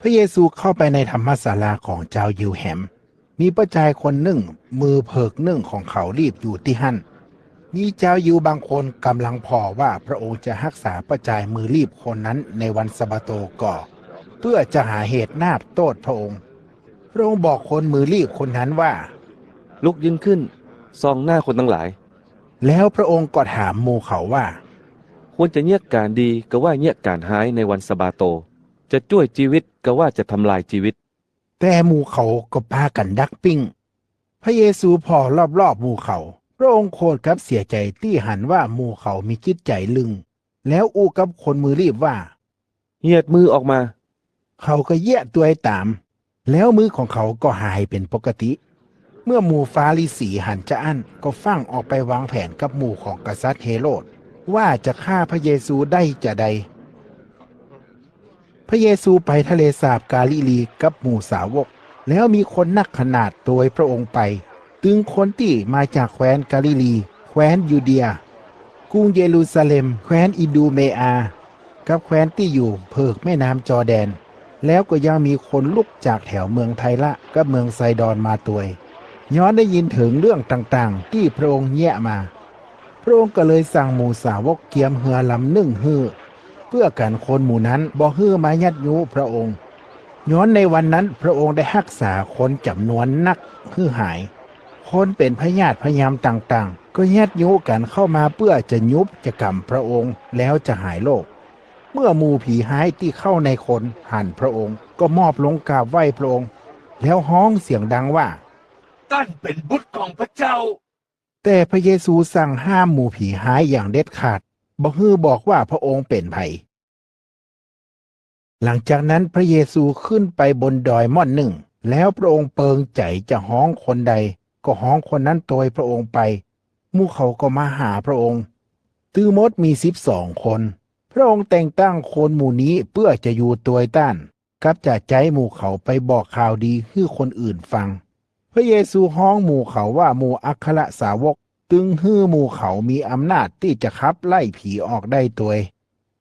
ພະເຢຊູເຂົ້າໄປໃນທຳມະສາລາຂອງຊາວຢິວແຮມ. ມີປ້າຈາຍຄົນໜຶ່ງ, ມືເພີກໜຶ່ງຂອງເຂົາລີບຢູ່ທີ່ຫັ້ນ. ມີຊາວຢິວບາງຄົນກຳລັງພໍ້ວ່າພະອົງຈະຮັກສາປ້າຈາຍມືລີບຄົນນັ້ນໃນວັນສະບາໂຕກໍ ເພື່ອຈະຫາເຫດນາບໂທດພະອົງ. ພະອົງບອກຄົນມືລີບຄົນນັ້ນວ່າ, ລຸກຢືນຂຶ້ນ, ສ່ອງໜ້າຄົນທັງຫຼາຍ. ແລ້ວພະອົງກໍຖາມໝູ່ເຂົາວ່າ, ຄວນຈະຍຽກການດີກະວ່າຍຽກການຮ້າຍໃນວັນສະບາໂຕ? ຈະຊ່ວຍຊີວິດກະວ່າຈະທຳລາຍຊີວິດ? ແຕ່ໝູ່ເຂົາກໍພາກັນດັກປີ້ງ. ພະເຢຊູພໍ້ລອບໆໝູ່ເຂົາ. ພະອົງໂຄດກັບເສຍໃຈທີ່ຫັນວ່າໝູ່ເຂົາມີຈິດໃຈລຶ່ງ, ແລ້ວອຸກັບຄົນມືລີບວ່າ, ເຫຍດມືອອກມາ. ເຂົາກໍເຢຍະຕວຍຕາມ, ແລ້ວມືຂອງເຂົາກໍຫາຍເປັນປົກກະຕິ. ເມື່ອໝູ່ຟາຣິສີຫັນຈະອັ້ນ, ກໍຟັ່ງອອກໄປວາງແຜນກັບໝູ່ຂອງກະສັດເຮໂຣດ ວ່າຈະຂ້າພະເຢຊູໄດ້ຈະໃດ. ພະເຢຊູໄປທະເລສາບກາລິລີກັບໝູ່ສາວົກ, ແລ້ວມີຄົນນັກຂະໜາດໂຕຍພະອົງໄປ, ຕຶງຄົນທີ່ມາຈາກແຄວ້ນກາລິລີ, ແຄວ້ນຢູເດຍ, ກຸງເຢຣູຊາເລັມ, ແຄວ້ນອິດູເມອາ, ກັບແຄວ້ນທີ່ຢູ່ເພີກແມ່ນ້ຳຈໍແດນ, ແລ້ວກໍຍັງມີຄົນລຸກຈາກແຖວເມືອງໄທຣະກັບເມືອງໄຊດອນມາໂຕຍ, ຍ້ອນໄດ້ຍິນເຖິງເລື່ອງຕ່າງໆທີ່ພະອົງເຍຍະມາ. ພະອົງກໍເລີຍສັ່ງໝູ່ສາວົກກຽມເຮືອລຳໜຶ່ງຮື້ ເພື່ອກັນຄົນໝູ່ນັ້ນບໍ່ຮື້ມາຍັດຍູ້ພະອົງ, ຍ້ອນໃນວັນນັ້ນພະອົງໄດ້ຮັກສາຄົນຈຳນວນນັກຮື້ຫາຍ. ຄົນເປັນພະຍາດພະຍາມຕ່າງໆ ກໍຍັດຍູ້ກັນເຂົ້າມາເພື່ອຈະຍຸບຈະກຳພະອົງ ແລ້ວຈະຫາຍໂລກ. ເມື່ອໝູ່ຜີຮ້າຍທີ່ເຂົ້າໃນຄົນຫັນພະອົງ ກໍໝອບລົງກາບໄຫວ້ພະອົງ ແລ້ວຮ້ອງສຽງດັງວ່າ, ທ່ານເປັນບຸດຂອງພະເຈົ້າ. ແຕ່ພະເຢຊູສັ່ງຫ້າມໝູ່ຜີຮ້າຍຢ່າງເດັດຂາດ, ບໍ່ຮື້ບອກວ່າພະອົງເປັນໃຜ. ຫຼັງຈາກນັ້ນພະເຢຊູຂຶ້ນໄປບົນດອຍບ່ອນໜຶ່ງ, ແລ້ວພະອົງເປີງໃຈຈະຮ້ອງຄົນໃດ, ກໍຮ້ອງຄົນນັ້ນໂຕຍພະອົງໄປ. ໝູ່ເຂົາກໍມາຫາພະອົງ, ຕື່ໝົດມີສິບສອງຄົນ. ພະອົງແຕ່ງຕັ້ງຄົນໝູ່ນີ້ເພື່ອຈະຢູ່ໂຕຍຕ້ານ, ກັບຈະໃຊ້ໝູ່ເຂົາໄປບອກຂ່າວດີໃຫ້ຄົນອື່ນຟັງ. ພະເຢຊູຮ້ອງໝູ່ເຂົາວ່າໝູ່ອັກຄະລະສາວົກ, ຈຶ່ງຮູ້ໝູ່ເຂົາມີອຳນາດທີ່ຈະຂັບໄລ່ຜີອອກໄດ້ໂຕຍ.